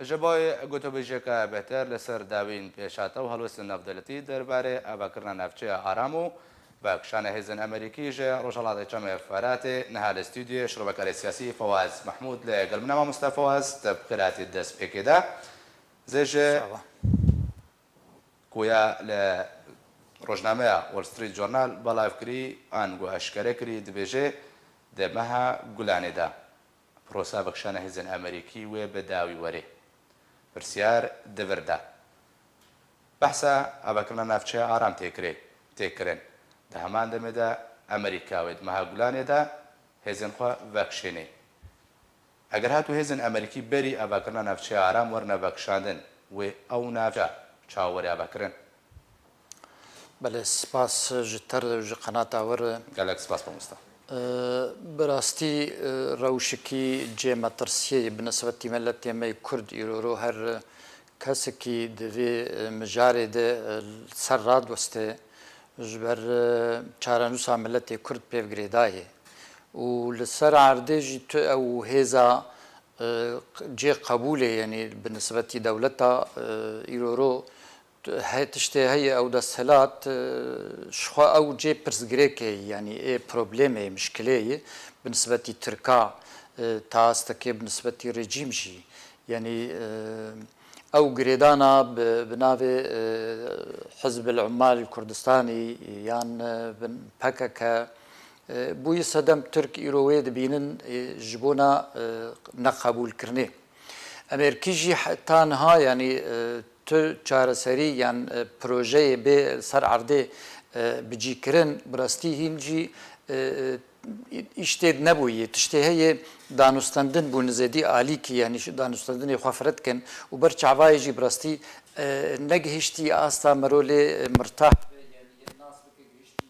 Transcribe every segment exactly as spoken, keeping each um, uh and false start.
Ji bo gotûbêjiyeke bêhtir li ser dawiyên pêşhatin û helwestên navdewletî derbarê avakirina navçeya Aram û vekişana hêzên Amerîkî ji Rojhilatê Çemê Feratê, niha li stûdyoyê şirovekarê siyasî Fewaz Mehmûd li gel min e. Mamoste Fewaz, te bi xêr hatî destpêkê de. Zê ji Sağ ol. Ku ya li rojnameya Wall Street Journal belav kirî, ango eşkere kirî, dibêje, di meha Gulanê de prosa vekişana hêzên Amerîkî wê bi dawî werê. Pirsiyar di vir de. Behsa avakirina navçeya Aram tê kirê, tê kirin. Di heman demê de Amerîka wê di meha Gulanê de hêzên xwe vekişênê. Eger hatu hêzên Amerîkî berî avakirina navçeya Aram werine vekişandin, wê ew navçe çawa were avakirin? Belê, spas ji te re û ji qenata we re. Gelek spas, mamosta. Ee, bi rastî, e, rewşekî cê metirsiyê bi nisbetî miletê me yê Kurd îro ro her kesekî di vê, e, mijarê de, e, ser radiweste ji ber, e, çarenûsa miletê Kurd pêv girêdayê. Û li ser erdê jî tu ew hêza, e, cê qebûlê, yanî bi nisbetî dewleta, e, îro ro tu he-, tiştê heye ew desthilat, e, ji xwe ew cê pirsgirêkê ye, yanî ê problemê ye, mişkilê ye, bi nisbetî Tirka, e, ta astekê bi nisbetî rejîm jî. Yanî, e, ew girêdana bi, bi navê, e, Hizb el Ummal Kurdistanî yan, e, bin P K K, e, bûyî sedem Tirk îro wê dibînin, e, ji bona, e, neqebûlkirinê. Amerîkî jî heta niha, yanî, e, tu çareserî yan, e, projeyê bê ser erdê, e, bicîkirin, bi rastî hîn jî, e, e, îş tê nebûyî. Tiştê heye, danûstendin bû nizêdî alîkî, yanî danûstendinê xwe fire dikin û ber çavayê jî bi rastî, e, negihiştî asta merolê, e, mirtah be, yanî yê nas bike gihiştî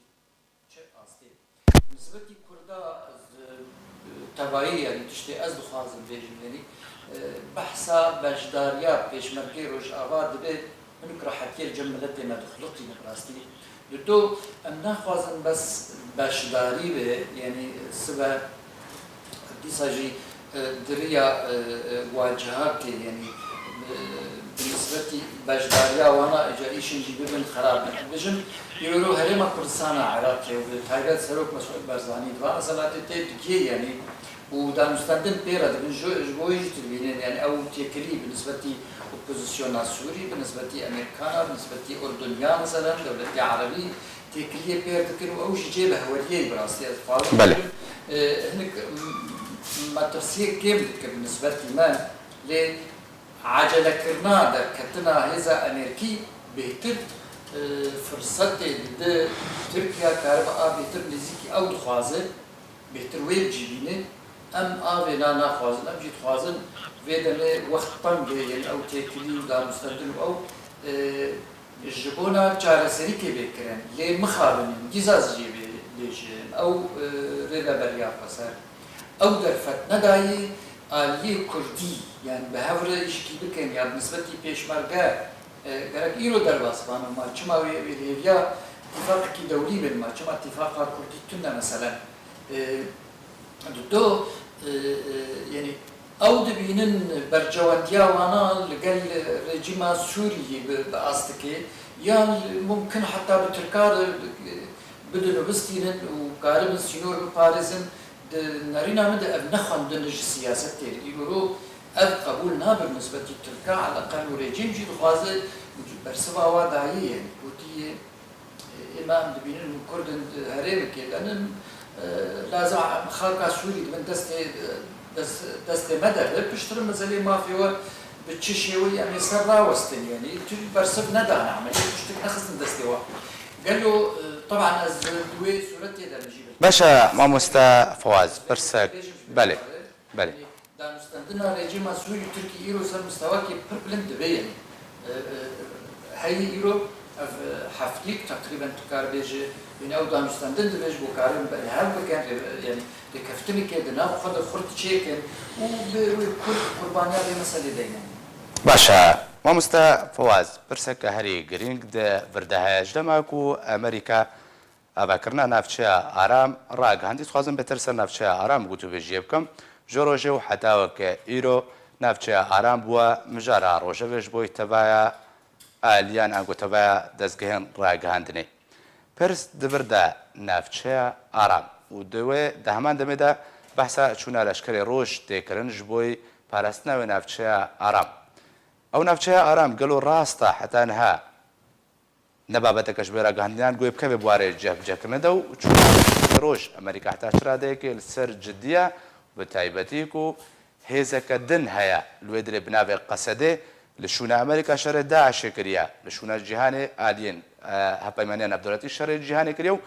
çi astê. Bi nisbetî Kurda ez, e, tevayî, yanî tiştê ez dixwazim bêjim, yanî, e, behsa beşdariya pêşmergê Rojava dibe hinek rehetiyê li cem miletê me dixuliqîne bi rastî. Di do em naxwazin bes beşdarî be, yanî sibe dîsa jî, e, di riya, e, e, wacihakê, yanî, e, bi nisbetî beşdariya wana îca îşên jî bibin xerab bin. Em bêjin, îro Herêma Kurdistana Iraqê û bi taybet Serok Mesûd Barzanî di van risaletê tê digihê, yanî û danûstendin pê re dibin, ji, ji bo wê jî tu dibînin, yanî ew têkilî bi nisbetî opozisyona Sûrî, bi nisbetî Amerîkana, bi nisbetî Urduniya, meselen, dewletê Erebî têkiliyê pê re dikin û ew jî cê behweriyê ye, bi rastî ez dixwazim Belê. bêjim, e, hinek, m-, metirsiyê kêm dike bi nisbetî me, lê ecelekirina derketina hêza Amerîkî bêhtir, e, firsetê dide Tirkiye karibe a bêhtir nêzîkî ew dixwaze. Bêhtir wê bicîbîne. Em a vêna naxwazin, em jî dixwazin vê demê wext teng be, yên ew têkilî û danûstendin û ew, e, ji bona çareserîkê bê kirin. Lê mixabin, dîsa ez jê bê-, bêjim, ew, e, rêveberiya xweser. Ew derfet nedayê aliyê kurdî, yani bi hev re îşkî bikin ya bi nisbetî pêşmerge, e, gerek îro derbas ban, ma çima wê, wê li hêviya tîfaqekî dewlî bin, ma çima tîfaqa kurdî tune meselen? E, Di do, e, e, yanî ew dibînin berjewendiya wana li gel rejîma Sûriyê bi, bi astikê, yan mumkin heta bi Tirka re, e, bidin û bistînin û karibin sînor biparêzin, di nerîna min de ev ne xwendin ji siyasetê. Îro ev qebûl nabe bi nisbetî Tirka, eleqel û rejîm jî dixwaze bersiva wa dayê, yanî gotiye, Ê me em dibînin hûn Kurd in di herêmekê de nin, e, lazim e xaka Sûrî di bin destê, e, dest, destê me de be, piştre meselê mafê we bi çi şêweyî em ê ser rawestin, yanî tu bersiv nedane emeliyê, tiştek nexistin destê we. Gelo, e, teban ez di wê sûretê de min jî Baş e, mamoste Fawaz, pirsek, belê, belê. Danûstendina rejîma Sûrî û Tirkî îro ser mistewakê pir bilind dibe, yanî, e, e, heyî îro ev, e, heftîk teqrîben tu kar bêje, yanî ew danûstendin dibe ji bo karin berhev bikin, rê-, yanî rêkeftinekê di nav xwe de xurt çêkin û bi wê Kurd qurbaniya vê meselê deynin. Baş e. Mamoste Fawaz, pirseke herî girîng di vir de heye, ji dema ku Amerîka avakirina navçeya Aram ragihandî, dixwazim bêtir ser navçeya Aram gotûbêjiyê bikim. Ji rojê û heta weke îro Navçeya Aram bûye mijara rojevê ji bo tevaya aliyan ango tevaya dezgehên ragihandinê. Pirs di vir de navçeya Aram û di wê di heman demê de behsa çûna leşkerê roj tê kirin ji bo parastina wê navçeya Aram. Ew navçeya Aram gelo rast e heta niha? Ne babeteke ji bo ragihandinê an guhê bikeve bi warê cihbicihkirinê de û çûna roj Amerîka heta çi radeyekê li ser cidî ye, bi taybetî ku hêzeke din heye li wê dirê bi navê Qesedê li şûna Amerîka şerê DAIŞê kiriye, li şûna cîhanê aliyên, e, Hevpeymaniya Navdewletî şerê cîhanê kiriye û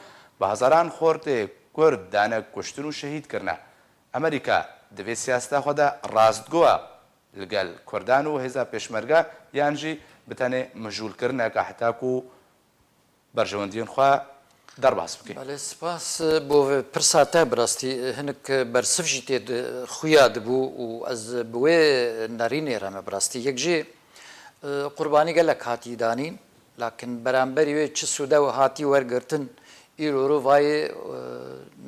bi hezaran xortê Kurd dane kuştin û şehîd kirine. Amerîka di vê siyaseta xwe de rastgo e li gel Kurdan û hêza Pêşmerge yan jî bi tenê mijûlkirineke heta ku berjewendiyên xwe derbas bike. Belê, spas bo vê pirsa te. Bi rastî hinek bersiv jî tê di xuya dibû û ez bi wê nerînê re me bi rastî. Yek jî, e, qurbanî gelek hatî danîn, lakin beramberî wê çi sûde we hatî wergirtin, îro ro vayê, e,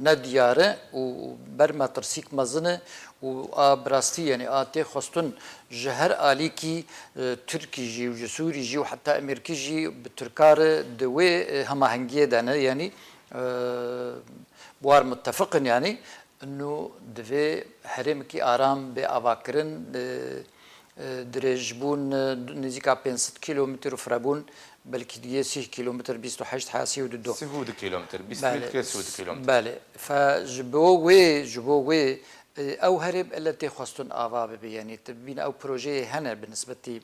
ne diyar e û ber metirsîk mezin e û a bi rastî, yanî a tê xwestin ji her alîkî, e, Tirkî jî û ji Sûrî jî û heta Amerîkî jî bi Tirka re di wê, e, hemahengiyê de ne, yanî, e, bi war muttefiq in, yanî, ino divê herêmekî aram bê avakirin, e, e, dirêjbûn, e, nêzîka pênc sed kîlometr û firebûn belkî duyê sîh kîlometr, bîst û heşt hesî û dido. Sîh û du kîlometr, bîst Belê, metre, sîh û du kîlometr. Belê. Fe ji bo wê, ji bo wê, e, ew herêm ele tê xwestin ava bibe. Yanî tu bîne ew projeyê hene bi nisbetî,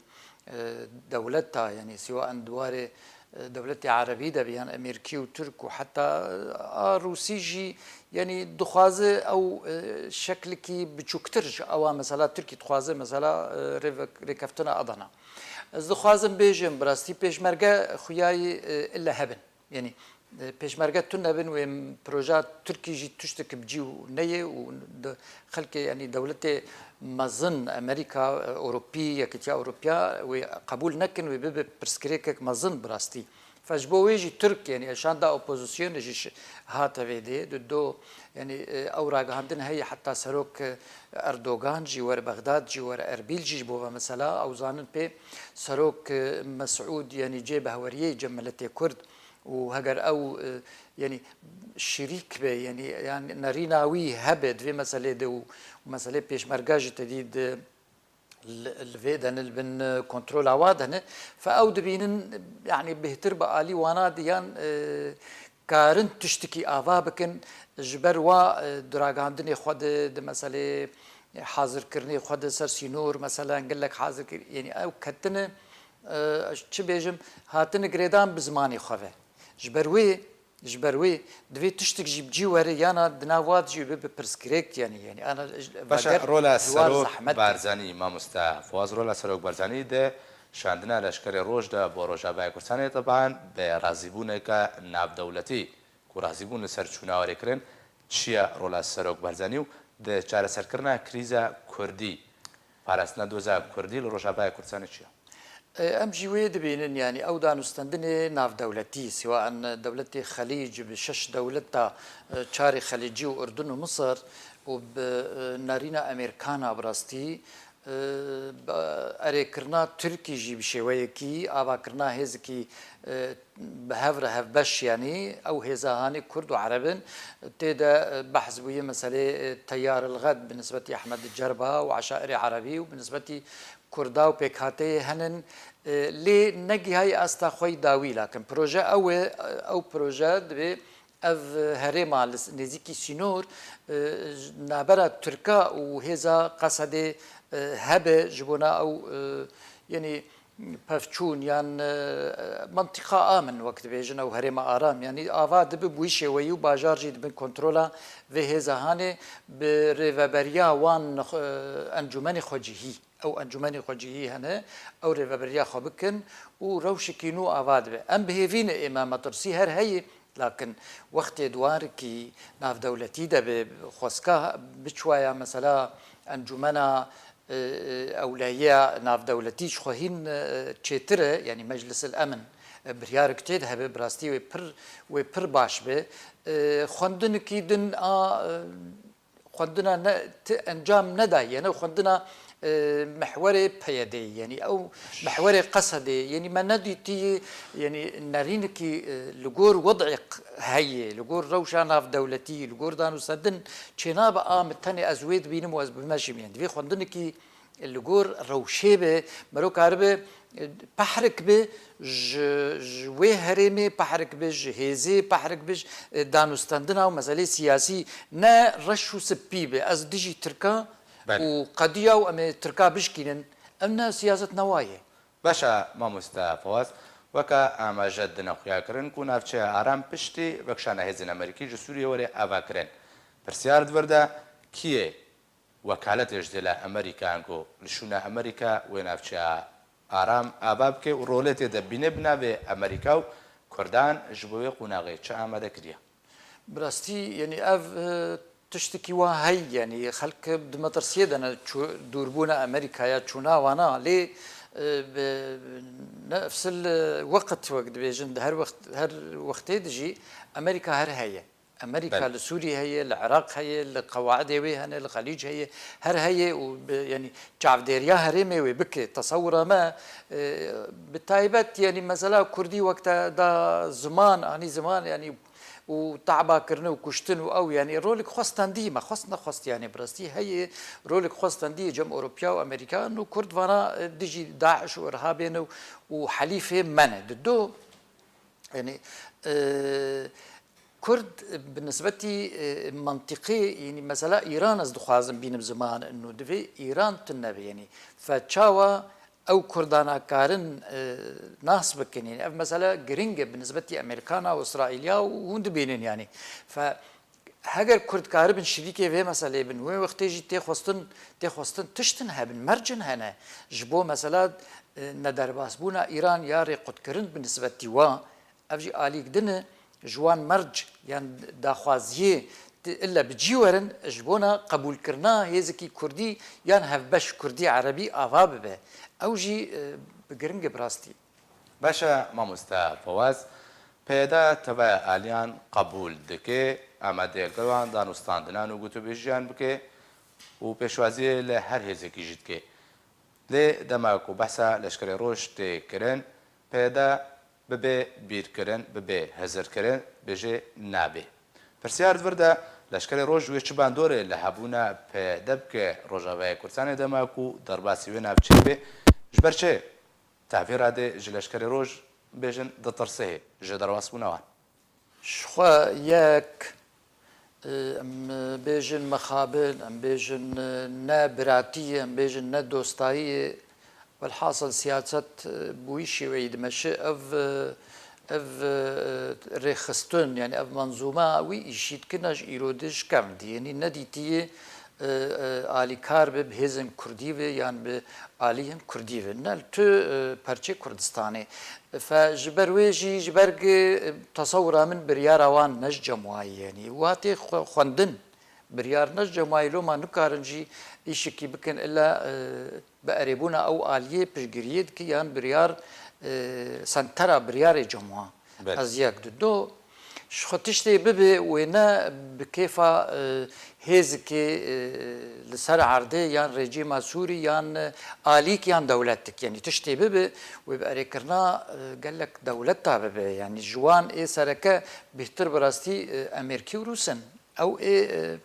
e, dewleta, yanî siwa en diwarê, e, dewletê Erebî de be, yan Amerîkî û Tirk û heta, e, a Rûsî jî, yanî dixwaze ew, e, şeklikî biçûktir ji ewa mesela Tirkî dixwaze mesela, e, rêvek-, rêkeftina Adana. Ez dixwazim bêjim, bi rastî pêşmerge xuyayî, e, ile hebin. Yanî, e, pêşmerge tune bin wê m-, proja Tirkî jî tiştek bi cî û neyê û de-, xelkê, yanî dewletê mezin Amerîka, e, Ewropî, Yekîtiya Ewropiya wê qebûl nekin, wê bibe pirsgirêkek mezin bi rastî. Fe ji bo wê jî Tirk, yanî şanda opozisyonê jî şi-, hate vê dê, di do, yanî, e, ew ragihandin heye heta serok, e, Erdogan jî were Bexdad jî were Erbîl jî ji bo ve mesela, ew zanin pê serok, e, Mesûd, yanî cê behweriyê cem miletê Kurd û heger ew, e, yanî şirîk be, yanî, yanî nerîna wî hebe di vê meselê de û meselê pêşmerga jî tedî di li, li vê de ne, li bin, e, kontrola wa de ne. Fe ew dibînin, yanî bêhtir bi alî wana de yan, e, karin tiştekî ava bikin, ji ber wa, e, di ragihandinê xwe de, di meselê hazirkirinê xwe de ser sînor, meselen gelek hazir kir, yanî ew ketine, e, çi bêjim, hatine girêdan bi zimanê xwe ve. Ji ber wê Ji ber wê, divê tiştek jî bi cî were, yana di nav wa de jî bibe pirsgirêk, yanî, yanî, ana, Paşa veger rola ji war Serok zehmet e. Barzanî, mamoste Fuaz, rola Serok Barzanî di şandina leşkerê roj de bo Rojavayê Kurdistanê, teban bi razîbûneke navdewletî ku razîbûn li ser çûna werê kirin, çi ye rola Serok Barzanî û di çareserkirina krîza Kurdî, parastina doza Kurdî li Rojavayê Kurdistanê çi ye? E, em jî wê dibînin, yanî ew danûstendinê navdewletî, siwa en dewletê Xelîc bi şeş dewleta, e, çarê Xelîcî û Urdun û Misir û bi, e, nerîna Amerîkana bi rastî, e, bi erêkirina Tirkî jî bi şêweyekî, avakirina hêzekî, e, bi hev re hevbeş, yanî ew hêza hanê Kurd û Ereb in, tê de, e, behs bûye meselê, e, Teyar el Xed bi nisbetî Ehmed Cerba û eşairê Erebî û bi nisbetî Kurda û pêkhateyê henin, e, lê negihayî asta xwe yî dawî. Lakin proje ew e, ew proje divê ev herêma li s-, nêzîkî sînor, e, ji navbera Tirka û hêza Qesedê, e, hebe ji bona ew, e, yanî pevçûn yan, e, mentiqa amin wek dibêjin ew herêma aram. Yanî ava dibe bi wî şêweyî û bajar jî di bin kontrola vê hêza hanê bi rêveberiya wan, e, encûmenê xwecihî. Ew encûmenê xwecihî hene, ew rêveberiya xwe bikin û rewşekî nû ava dibe. Em bi hêvî ne, ê me metirsî her heye, lakin wextê diwarikî navdewletî de be, xwezka biçwaya mesela encûmena, e, e, ewleya navdewletî ji xwe hîn, e, çêtir e, yanî Meclis el Emin, e, biryarek tê de hebe, bi rastî wê pir, wê pir baş be. E, xwendinekî din a, e, xwendina ne, ti encam nedaye, ne xwendina e, mehwerê P Y D'yê, yanî ew mehwerê Qesedê, yanî me nedîtî, yanî nerînekî, e, li gor wed'ê q-, heye, li gor rewşa navdewletî, li gor danûstendin çênabe, a min tenê ez wê dibînim û ez bimeşim. Yanî divê xwendinekî li gor rewşê be, mero karibe, e, pehrik be ji, ji wê herêmê, pehrik be ji hêzê, pehrik be ji, e, danûstendina û meselê siyasî, ne reş û spî be. Ez dijî Tirka Belê. û qediya û em ê Tirka bişkînin. Ev ne siyaset newa ye. Baş e, mamoste Fawaz, weke amaje dine xuyakirin ku navçeya Aram piştî vekişana hêzên Amerîkî ji Sûriyê were avakirin. Pirsyar di vir de, kî yê wekaletê ji dêla Amerîka ango li şûna Amerîka wê navçeya Aram ava bike û rolê tê de bîne bi navê Amerîka û Kurdan ji bo wê qonaxê çi amade kiriye? Bi rastî, yanî ev, e, tiştekî wa heye, yanî xelk di metirsiyê de ne, çû dûrbûna Amerîkaya, çûna wana, lê, e, bi nefsil, e, weqt, wek dibêjin, di her wext, her wextê de jî Amerîka her heye. Amerîka Belê. li Sûrî heye, li Iraq heye, li qewaidê wê hene, li Xelîc heye, her heye û bi, yanî çavdêriya herêmê wê bike. Tesewira me, e, bi taybet, yanî mesela Kurdî wekta da ziman, anî ziman, yanî û te'ba kirine û kuştin û ew, yanî rolek xwestendî me, xwest nexwest, yanî bi rastî heye, rolek xwestendî cem Ewropiya û Amerîka, nû Kurd vana, e, dijî DAIŞ û Irhabê ne û helîfê me ne. Di do, yanî, e, Kurd bi nisbetî, e, mentiqê, yanî mesela Îran ez dixwazim bînim ziman, nû divê Îran tune be, yanî fe çawa ew Kurdana karin, e, nas bikin. Yanî ev mesele giring e bi nisbetî Amerîkana û Îsraîliya û hûn dibînin yanî. Fe heger Kurd karibin şirîkê vê meselê bin, wê wextê jî tê xwestin, tê xwestin tiştin hebin, mercin hene. Ji bo mesela, e, nederbasbûna Îran ya rêqutkirin bi nisbetî wa, ev jî alîk din e, ji wan merc yan daxwaziyê ti-, ille bi cî werin, ji bona qebûlkirina hêzekî Kurdî yan hevbeş Kurdî Erebî ava bibe. Ew jî, e, bi giring e bi rastî. Baş e, mamoste Fawaz, P Y D tevaya aliyan qebûl dike, amade li gel wan danûstandinan û gotûbêjiyan bike û pêşwaziyê li her hêzekî jî dike. Lê dema ku behsa Leşkerê Roj tê kirin, P Y D bibe bîrkirin, bibe hizirkirin, bêje nabe. Pirsyar di vir de, Leşkerê Roj wê çi bandorê li hebûna P Y D bike Rojavayê Kurdistanê dema ku derbasî wê navçeyê be? Ji ber çi? Tevî radê ji Leşkerê Roj bêjin ditirse ji derbasbûna wan. Ji xwe yek, e, em bêjin mixabin, em bêjin, e, ne biratî, em bêjin ne dostayî. Welhasil siyaset, e, bi wî şêweyî dimeşe. Ev, e, ev, e, rêxistin, yanî ev menzûma wî îşî dikine ji îro de ji kevn dî. Yanî nedîtiye, e, e, alîkar be bi hêzên Kurdî ve yan bi aliyên Kurdî ve. Ne li tu, e, perçê Kurdistanê. Fe ji ber wê jî, ji ber gi, e, tesewira min biryara wan ne ji cem wa ye. Yanî wa tê xwe-, xwendin. Biryar ne ji cem wa ye, loma nikarin jî îşekî bikin illa, e, bi erêbûna ew aliyê piştgiriyê dike yan biryar, e, sentera biryarê cem wa. Belê. Ez yek di do, ji xwe tiştê bibe wê ne bi kêfa, e, hêzikê, e, li ser erdê yan rejîma Sûrî yan, e, alîk yan dewletik. Yanî tiştê bibe wê bi erêkirina, e, gelek dewleta bibe. Yanî ji wan ê sereke bêhtir bi rastî, e, Amerîkî û Rûs in. Ew ê, e,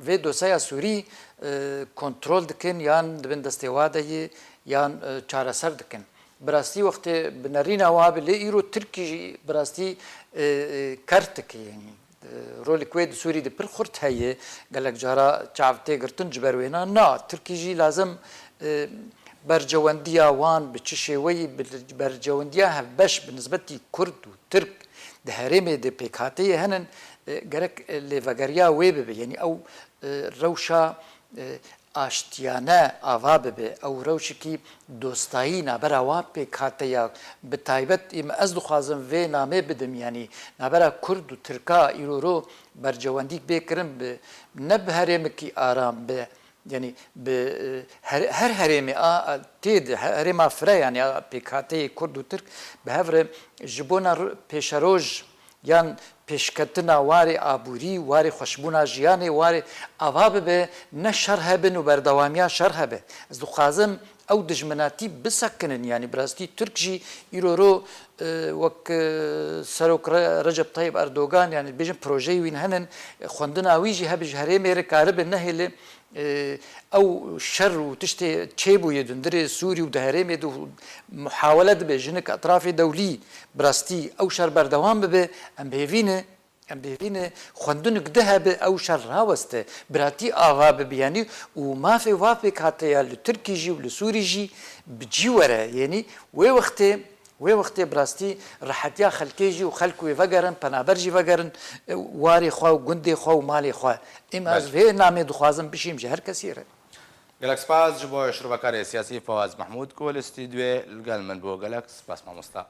vê dosyaya Sûrî, e, kontrol dikin yan dibin destê wa de yê yan, e, çareser dikin. Bi rastî wextê bi nerîna wa be, lê îro Tirkî jî bi rastî, e, e, kert dike, yanî, e, rolek wê di Sûrî de pir xurt heye, gelek cara çav tê girtin ji ber wêna. Na, Tirkî jî lazim, e, berjewendiya wan bi çi şêweyî, bi berjewendiya hevbeş bi nisbetî Kurd û Tirk di herêmê de pêkhateyê henin, e, gerek, e, lêvegeriya wê bibe. Yanî ew, e, rewşa, e, aştiyane ava bibe. Ew rewşekî dostayî nabera wan pêkhateya, bi taybet ê me, ez dixwazim vê namê bidim, yanî nabera Kurd û Tirka îro ro berjewendîk bê kirin bi, ne bi herêmekî aram, bi, yanî bi, e, her, her herêmê a, a, tê de, he-, herêma fire, yanî a pêkhateyê Kurd û Tirk bi hev re ji bona ru-, pêşeroj yan pêşketina warê aborî, warê xweşbûna jiyanê, warê ava bibe, ne şer hebin û berdewamiya şer hebe. Ez dixwazim ew dijminatî bisekinin, yanî bi rastî Tirk jî îro ro, e, wek, e, Serok Re-, Recep Tayyip Erdogan, yanî bêjin projeyê wîn henin, xwendina wî jî hebe ji herêmê re karibe nehêle, e, ew şer û tiştê çêbûye di hundirê Sûrî û di herêmê de û muhawele dibe ji hinek etrafê dewlî bi rastî ew şer berdewam bibe, em bi hêvî ne, em bi hêvî ne xwendinik di hebe ew şer raweste, biratî ava bibe, yanî û mafê va pêkhate ya li Tirkî jî û li Sûrî jî bi cî were, yanî wê wextê Wê wextê bi rastî rehetiya xelkê jî û xelk wê vegerin, penaber jî vegerin, e, warê xwe û gundê xwe û malê xwe. Êm ez Belê. vê namê dixwazim bişîm ji her kesî re. Gelek spas ji bo şirvekarê siyasî Fawaz Mehmûd ku li stûdyoyê li gel min bû. Gelek spas mamosta.